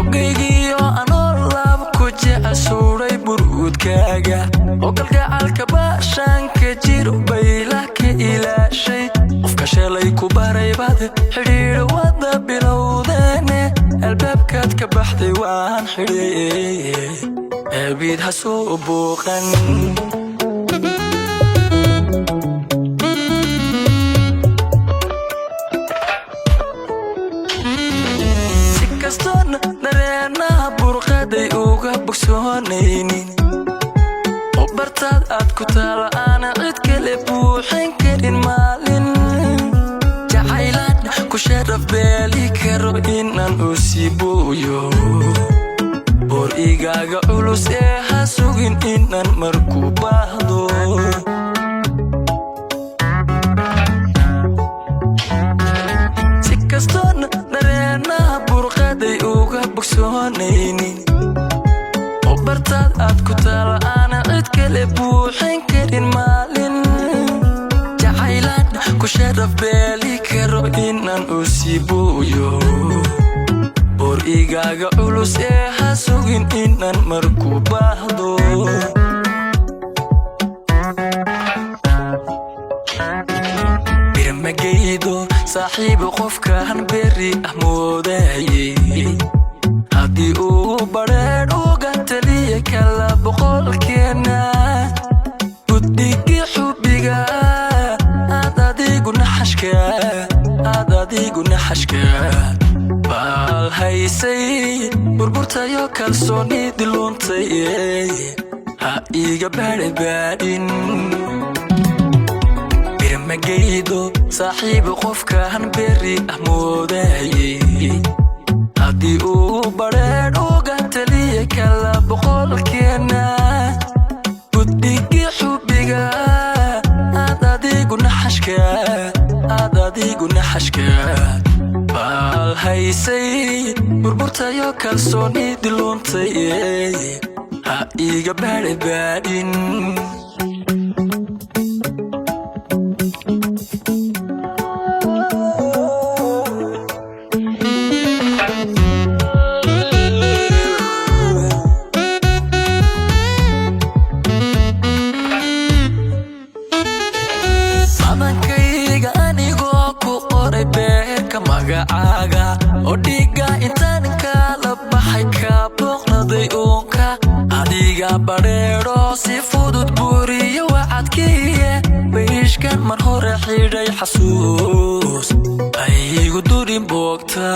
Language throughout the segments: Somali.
Ogeygiyo anoo laab ku jecel suuray buruudkaaga oo kalgacalka baashaanka jiro baylah ka ilaashay. Qofka shalay ku baray baad xidhiidho wada bilowdeene, albaabkaad ka baxday waan xidhay, eebiid ha soo booqan. Si kastoona dareenaha burqaday uga bogsoonaynin oo bartaad aad ku taala aana cid kale buuxin karin, maalin jacaylaan ku sharaf beeli karo inaan u sii booyo boor igaaga culus ee ha sugin inaan marku baahdo. Si kastoona dareenaha burqaday uga bogsoonaynin oo bartaad aad ku taala aana cid kale buuxin karin, maalin jacaylaan ku sharaf beeli karo inaan u sii booyo boor igaaga culus ee ha sugin inaan marku baahdo. Birmagaydo saaxiibo, qofkaan berri ah moodayey haddii uu badheedh uga taliya kala boqolkeena, guddigii xubbiga aad adigu naxashka, aad adigu naxashka baal haysay, burburtayo kalsoonidii luntay ha iga baadhbaadhin. Birmagaydo saaxiibo, qofkaan berri ah moodayey haddii uu badheedh uga taliya kala boqolkeena, guddigii xubbiga aad adigu naxashka, aad adigu naxashka baal haysay, burburtayo kalsoonidii luntay ha iga baadhbaadhin. Madankayga anigoo ku qoray beerka magacaaga oo dhiigga intaan kala baxay ka booqnaday uunka, adiga badheedho si fudud buuriyo wacadkiiye, bayishkan mar hore xidhay xasuus aygu durin boogta.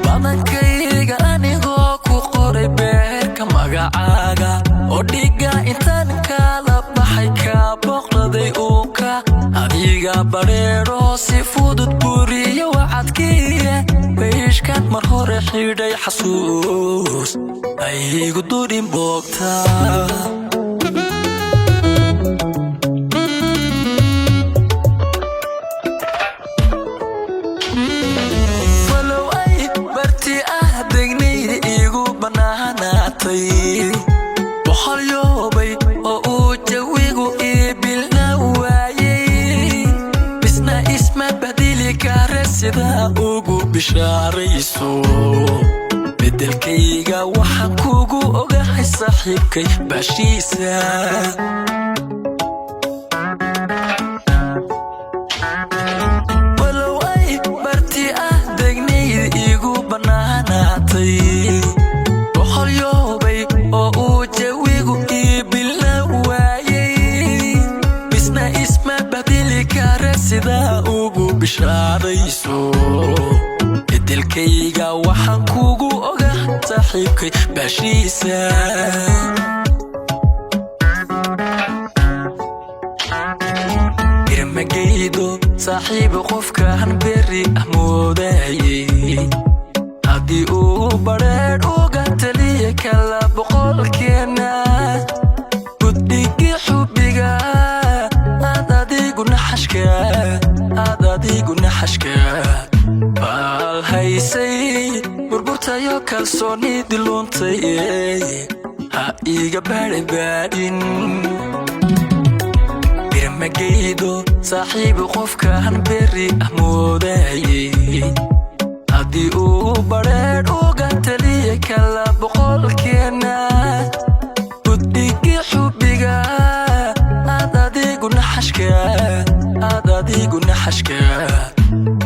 Badankayga anigoo ku qoray beerka magacaaga oo dhiigga intaan kala baxay ka booqnaday uunka, adiga badheedho si fudud buuriyo wacadkiiye, bayishkan mar hore xidhay xasuus aygu durin boogta. Walow ay barti ah degnayda iigu bannaanaatay, boqolyoobay oo uu jawigu ii bilna waayey, misna isma badili kare sidaa ugu bishaarayso. Beddelkayga waxaan kugu ogahay saaxiibkay baashiisa. Walow ay barti ah degnayda iigu bannaanaatay, boqolyoobay oo uu jawigu ii bilna waayey, misna isma badili kare sidaa ugu bishaarayso. Beddelkayga waxaan kugu ogahay saaxiibkay baashiisa. Birmagaydo saaxiibo, qofkaan berri ah moodayey haddii uu badheedh uga taliya kala boqolkeena, guddigii xubbiga aad adigu naxashka, aad adigu naxashka baal haysay, burburtayo kalsoonidii luntay ha iga baadhbaadhin. Magaydo saaxiibu, qofkaan berri ah moodayay haddii uu badheedh uga taliya kala boqolkeena, buddhigii xubbiga aad adigu naxashka, aad adigu naxashka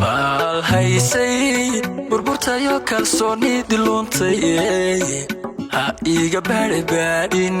baal haysay, burburtayo kalsoonidii luntay, ha iiga baadhbaadhin.